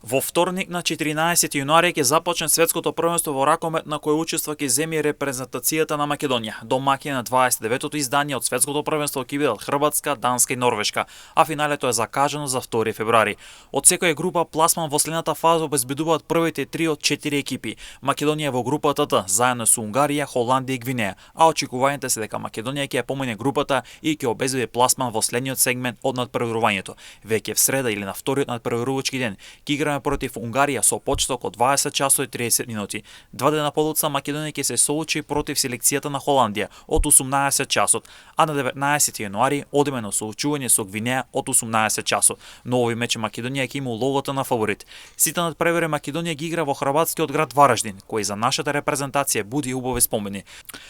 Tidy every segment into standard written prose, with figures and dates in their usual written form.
Во вторник на 14 јануари ќе започне светското првенство во ракомет на кое учества ќе земи репрезентацијата на Македонија. Домаќини на 29-то издание од светското првенство ќе бидат Хрватска, Данска и Норвешка, а финалето е закажано за 2 февруари. Од секоја група пласман во следната фаза обезбедуваат првите 3 од 4 екипи. Македонија во групата Д, заедно со Унгарија, Холандија и Гвинеја, а очекувањето се дека Македонија ќе ја помине групата и ќе обезбеди пласман во следниот сегмент од надпреварувањето. Веќе в среда или на вториот надпреварувачки ден ќе играме против Унгарија со почеток од 20 часот и 30 минути. 2 дена подоцна Македонија ќе се соочи против селекцијата на Холандија од 18 часот, а на 19 јануари одемено соочување со Гвинеја од 18 часот. Но овој меч Македонија ќе има улогата на фаворит. Сите надпревари Македонија ги игра во хрватскиот град Вараждин, кој за нашата репрезентација буди убави спомени.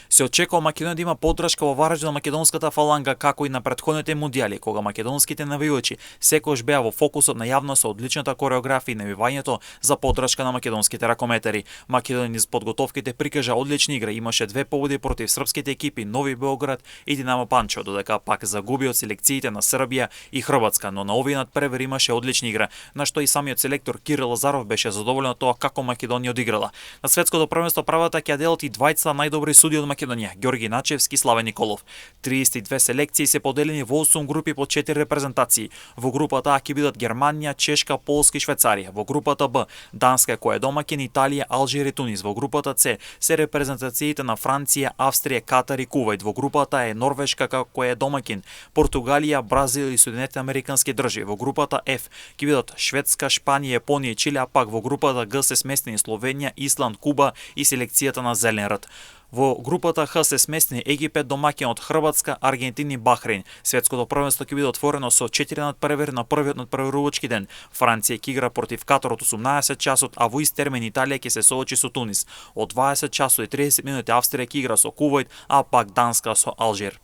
Се очекува Македонија да има поддршка во Вараждин на македонската фаланга како и на претходните мундијали, кога македонските навивачи секогаш беа во фокусот на јавност со одличната кореографија и навивањето за поддршка на македонските ракометари. Македонија низ подготовките прикажа одлични игри, имаше 2 победи против српските екипи Нови Белград и Динамо Панчево, додека пак загуби од селекциите на Србија и Хрватска, но на овие надпревари имаше одлични игра, на што и самиот селектор Кирил Лазаров беше задоволен од тоа како Македонија одиграла. На светското првенство правата ќе делат и двајца најдобри судии од Македонија, Ѓорги Начевски и Славе Николов. 32 селекции се поделени во 8 групи по 4 репрезентации. Во групата А ќе бидат Германија, Чешка, Полска и Швајцарија. Во групата Б, Данска која е домаќин, Италија, Алжир и Тунис. Во групата С се репрезентациите на Франција, Австрија, Катар и Кувајт. Во групата Е Норвешка која е домаќин, Португалија, Бразил и Соединетите Американски држави. Во групата Ф ќе бидат Шведска, Шпанија, Јапонија и Чиле, а пак во групата Г се сместени Словенија, Исланд, Куба и селекцијата на Зелен рд. Во групата Х се сместени Египет, домаќин од Хрватска, Аргентина и Бахрейн. Светското првенство ќе биде отворено со 4 надпревари на првиот надпреварувачки ден. Франција ќе игра против Катар од 18 часот, а во ист термин Италија ќе се соочи со Тунис. Од 20 часот и 30 минути Австрија ќе игра со Кувајт, а пак Данска со Алжир.